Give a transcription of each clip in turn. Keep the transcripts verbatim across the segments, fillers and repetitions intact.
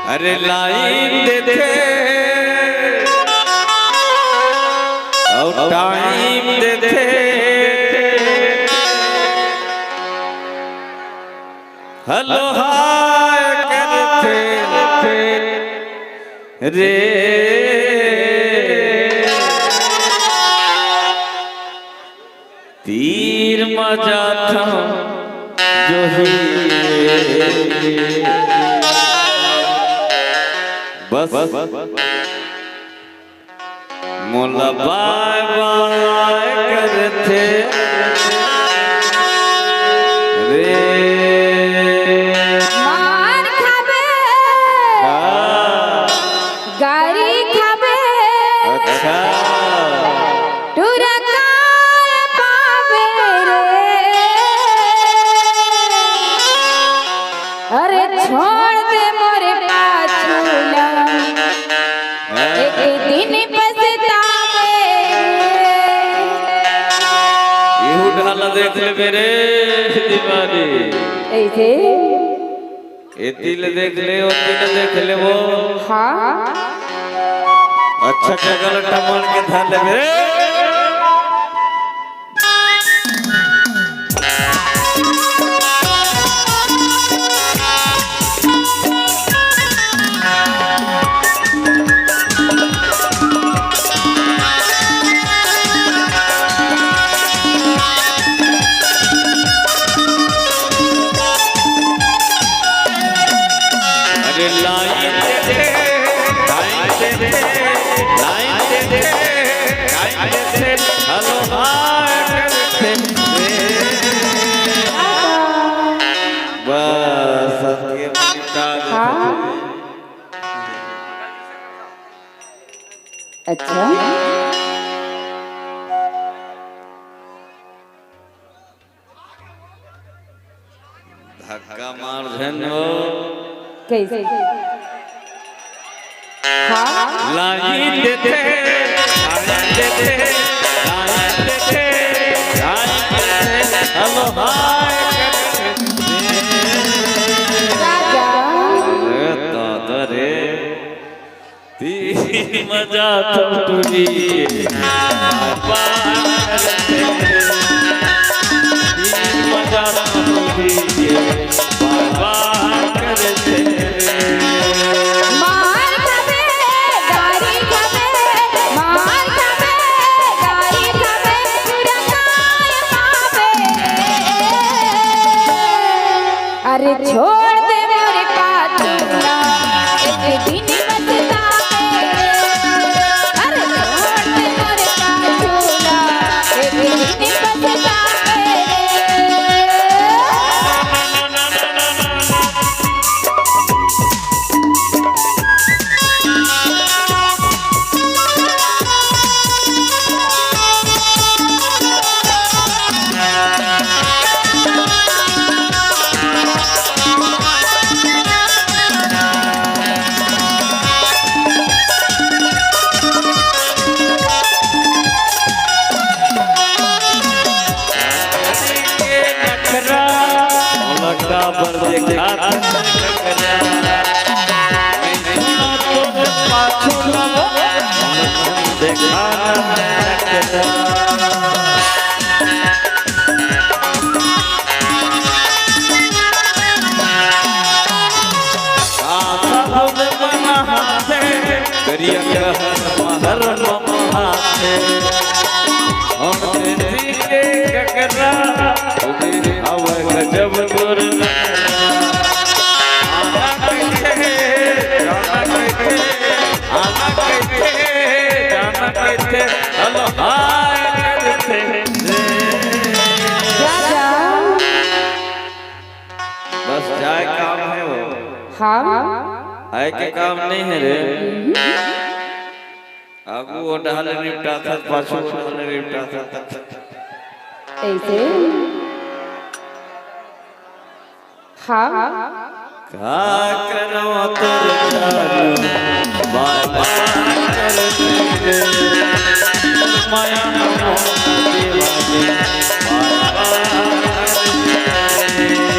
अरे लाइन देथे अउ टाइम देथे, हेलो हाय करथे रे। तीर म जाथंव जोही। बस मोला बाय बाय करथे रे। मार खाबे, हाँ। गारी खाबे, अच्छा। टुरा काय पाबे रे। अरे छोड़ दे मोर पाछू ला, एक दिन पछताबे रे। इहू ढाला देख ले मेरे दीवानी। ऐसे एती ले देख ले, ओती ले देख ले वो। हाँ। अच्छा, कगल टमड़ के धर लेबे। अरे लाइन दे दे, लाइन दे दे, लाइन दे दे, लाइन दे दे, हेलो हाय करथे। बस, अब ये निपटा दे। हाँ। अच्छा। धक्का मार झन हो। कैसे? हाँ। लाइन देथे, लाइन देथे, लाइन देथे, लाइन देथे। हेलो, हाय। राजा। अरे दादा रे। तीर म जाथंव टूरी के बार बार करथे। तीर म जाथंव टूरी के बार बार करथे। मार खाबे, गारी खाबे, मार खाबे, गारी खाबे, टुरा काय पाबे। अरे छोड़ दे मोर पाछू ला, एक दिन पछताबे रे। अरे छोड़ दे मोर पाछू ला, एक दिन पछताबे रे। करिया कहर महर मम हाथे, हम जी के ककरा, अवय गजब तोर नखरा। आना कहिथे, जाना कहिथे, आना कहिथे, जाना कहिथे, हेलो हाय करथे। जा, जा। बस जाय काम हे वो। हाँ। आय के काम नहीं हे रे। आगू वो डहर ले निपटाथस, पाछू वो डहर ले निपटाथस। ऐसे? हाँ। का करवा तोर चालू, बाय बाय करथे रे। माया मोह दीवानी, बाय बाय करथे रे।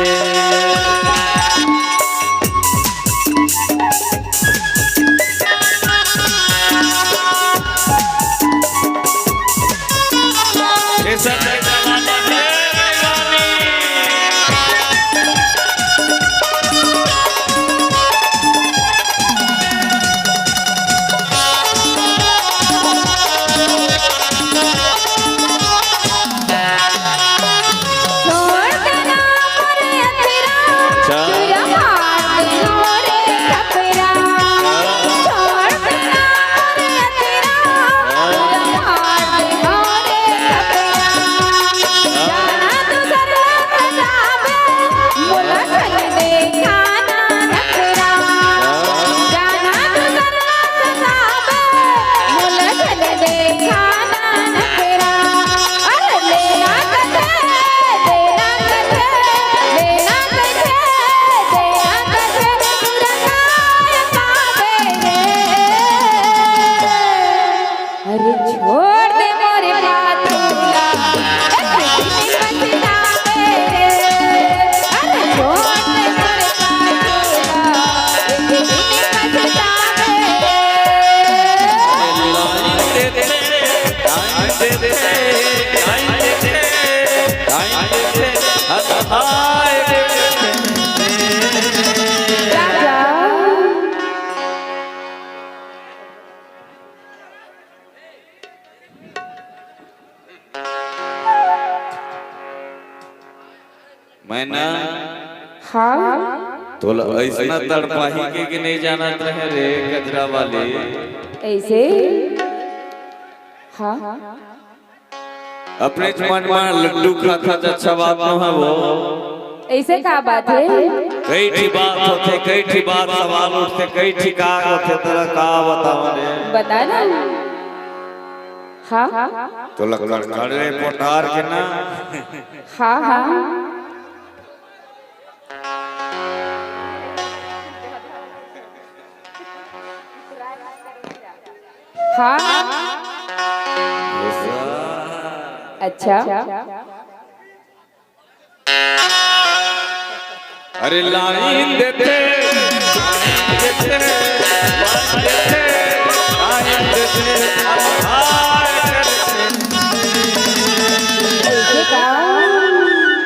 ना। हाँ। तोला अइसना तड़पाही के, के नहीं जानत रहे रे, गजरा वाली। ऐसे? हाँ। अपने मन में लड्डू खाता, अच्छा बात न है वो। ऐसे का बात है? कई ठी बात होथे, कई ठी बात सवाल उठथे, कई ठी का होथे, तेला का बतावं रे? बता ना। हाँ। तोला कड़कड़े पोटार के ना। हाँ, हाँ। हाँ। अच्छा। अरे लाइन देथे, लाइन देथे, लाइन देथे, लाइन देथे, आधार करथे। ऐसे का?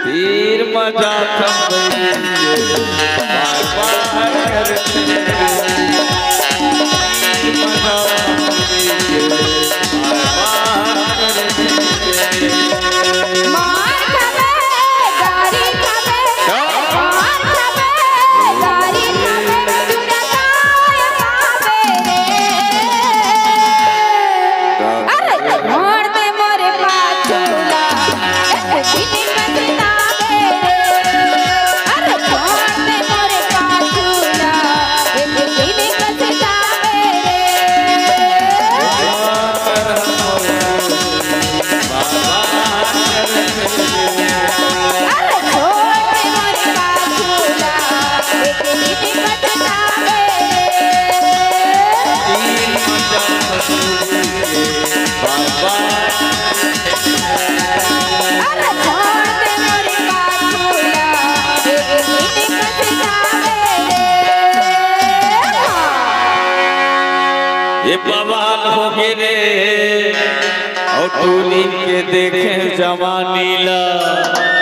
तीर मजा थम गई, बार बार करथे। तीर मजा थम गई, बार बार करथे। मार खाबे, गारी खाबे, मार खाबे, गारी खाबे, तू डटाए पाबे रे। अरे छोड़ दे मोरे पाछू ला, एक दिन पछताबे रे। अरे छोड़ दे मोरे पाछू ला, एक दिन पछताबे रे। अरे छोड़ दे मोरे पाछू ला, एक दिन पछताबे रे। अरे छोड़ दे मोरे पाछू ला, एक दिन पछताबे रे। ये बवाल हो गे रे, अउ टूरी के देखे जवानी ला।